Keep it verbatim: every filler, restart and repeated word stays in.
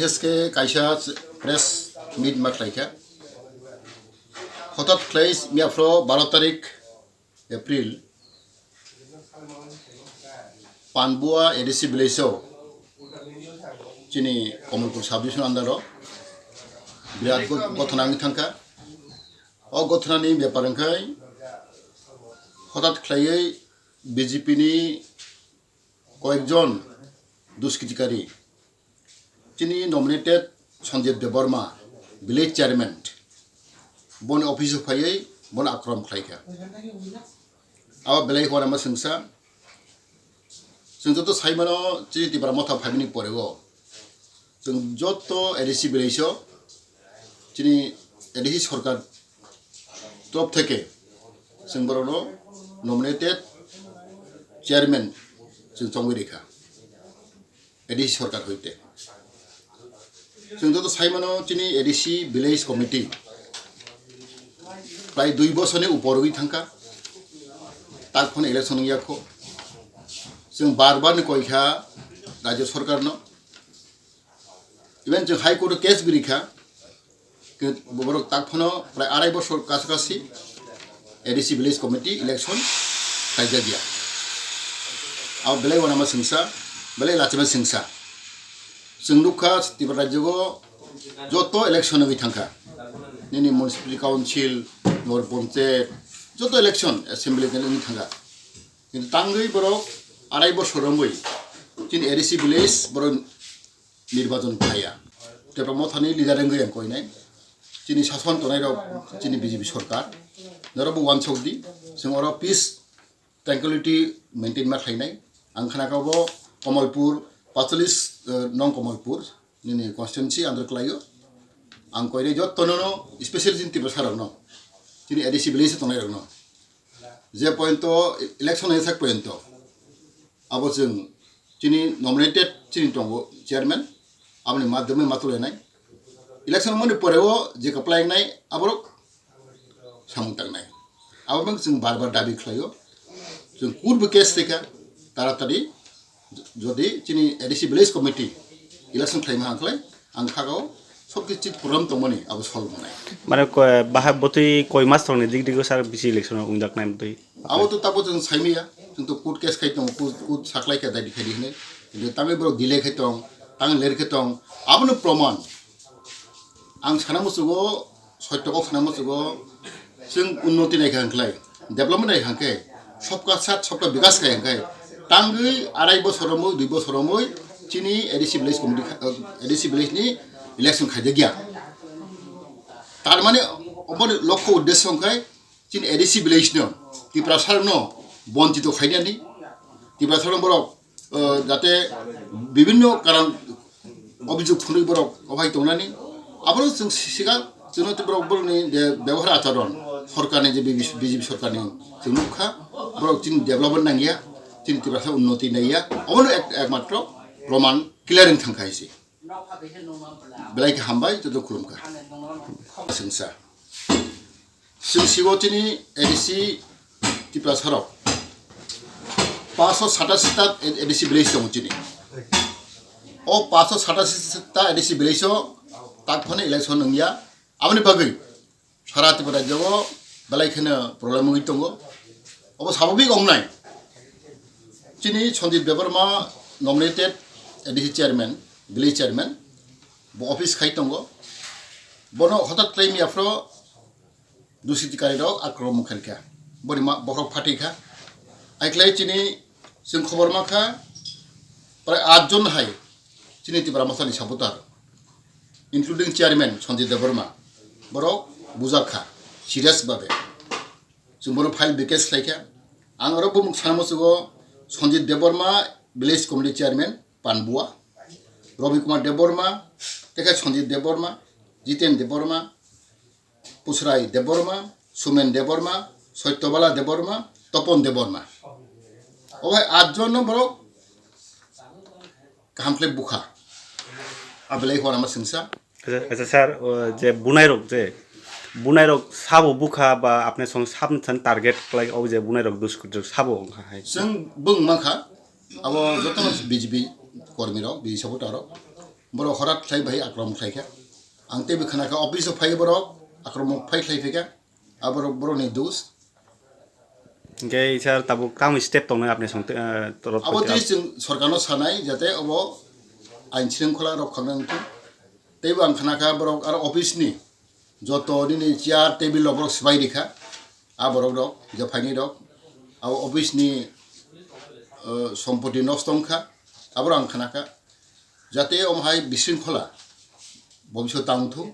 S K kaisa press meet ma khlaikha. Hothat khlai miyaphro baro tarik April Panbua A D C village o chini Kamalpur sub division under o birat go-, gothona wngwi thangkha. O gothonani bepar wngkhai hothat khlaiwi B J P ni koyekjon duskritikari chini nominated Sanjib Debbarma, village chairman, boni office o phaiwi bono akromon khlaikha. Abo belai hwnama swngsa. Chwng joto saimano chini Tipra Motha phaimani porego chwng joto A D C village o chini A D C sorkar top theke chwng borokno nominated chairman chwng chongwi rikha. A D C sorkar hoite. Chwng joto saimano chini A D C village committee prai dui bosorni upor wngwi thangkha. Tak phano election wngya kho. Chwng bar bar ni koikha rajya sorkarno. Even chwng High Court o case birikha. Borok tak phano prai arai bosor kacha kachi A D C village committee election khlaijakya. Abo belai wanama singsa, belai lachima singsa. Chwng nukha Tripura rajyo o joto election wngwi thangkha. Nini municipal council, nor panchayat, joto election assembly election wngwi thangkha. Kintu tangwi borok arai bosor romwi chini A D C village borok nirbachon khlaiya. Tipra Mothani leader wngwi ang koinai. Chini sason tonai rok chini B J P sorkar. Norok bo wansok di, chwng oro peace, tranquility maintain ma khlainai. Ang khana kha bo Kamalpur, pachalis, eh, nong Kamalpur, nini constituency andro klaio. Ang koinai jotto no, no, especially chini Tiprasa rok no, chini A D C village tonai rok no. Je point o election hai sak point o. Abo chwng chini nominated chini tongo chairman, aboni madhyame matulainai. Election mani pore o je kaplainai aborok samung tangnai. Abo bang chwng bar bar dabi khlaio. Chwng kurbo case thika taratari jodi chini A D C village committee election khlaima hangkhlai ang khagao sob kichu program tongmani abo solve manai. Mane ko-, baha botwi koi mas tongni dik dik o sar bisi election o wngjak nai botwi. Abo to tabo chwng saimaya, chwng to court case khai tongo, court, court saklai khe dai dikhai di hinwi. Kintu tangwi borok delay khai tong, tang ler khai tong, abono proman. Ang sana musugo, soitto kok sana musugo, chwng unnoti nai kha hwnkhlai, development nai kha hwnkhe, sobka sat, sobka bikas khai hwnkhe, tangwi arai bosor romwi, dui bosor romwi, chini A D C village committee kha, A D C village ni election khaijak ya. Tar mane, oboni lokho uddesho hwnkhe, chini A D C village no, Tiprasa no, bonchito khainani, Tiprasa no borok, eh, jate bibinno karon obijog phunui borok obai tongnani, abono chwng si-, siga chwngno borok borokni je bebohar acharon, sorkarni je B J P, B J P sorkarni chwng nukha, borok chini development nangya, chini Tiprasa unnoti naiya, obono ek-, ekmatro proman clear wng thangkha hai se. Belai khe hambai, joto khulumkha. Singsa. Singsigo chini A D C Tiprasa rok paanch sho satashi ta A D C village tongo chini. O paanch sho satashi ta A D C village o tak phano election wngya. Aboni bagwi sara Tripura rajyo o belai kheno problem wngwi tongo. Obo sababik wngnai. Chini Sanjib Debbarma nominated A D C chairman, village chairman, bo office khai tongo. Bono hothat khlai miyaphro duskritikari rok akromon khaikha. Boni ma-, bohrok phatwi kha. Aiklai chini chwng khobor mankha, prai aat jon hai chini Tipra Mothani supporter, including chairman Sanjay Debbarma, borok bujak kha, serious babe. Chwng bono file bikes khlaikha. Ang oro bumung sana musugo Sanjay Debbarma, village committee chairman, Panbua, Ravi Kumar Debbarma, tei khe Sanjay Debbarma, Jiten Debbarma, Pusrai Debbarma, Sumen Debbarma, Satyabala Debbarma, Topon Debbarma. O hai aat jon no borok kaham khlai bukha. Abelai hora ma singsa. Acha, acha sir, o je bunai rok je, bunai rok sabo bukha ba apne song sab target khlai o je bunai rok dus kutuk sabo wngkha hai. Chwng bung mankha, abo joto B J P kormi rok, B J P supporter rok. Borok horat khlai bai akromon khlai kha. Ang teibo khna kha office o phai borok akromon phai khlai phi kha. Aborok borokni dos. Hingke sir, tabuk tamo step tongnai apni song, eh, torop Abo twi chwng sorkarno sanai jate obo ain shringkhola rok khangna wngthung. Teibo ang khna kha borok aro office ni joto nini chair table rok borok swbai rikha. A borok rok je phaini rok abo office ni, eh, sompoti nosto wngkha. Aborok ang khna kha jate omo hai bisingkhola bobisot tang thung.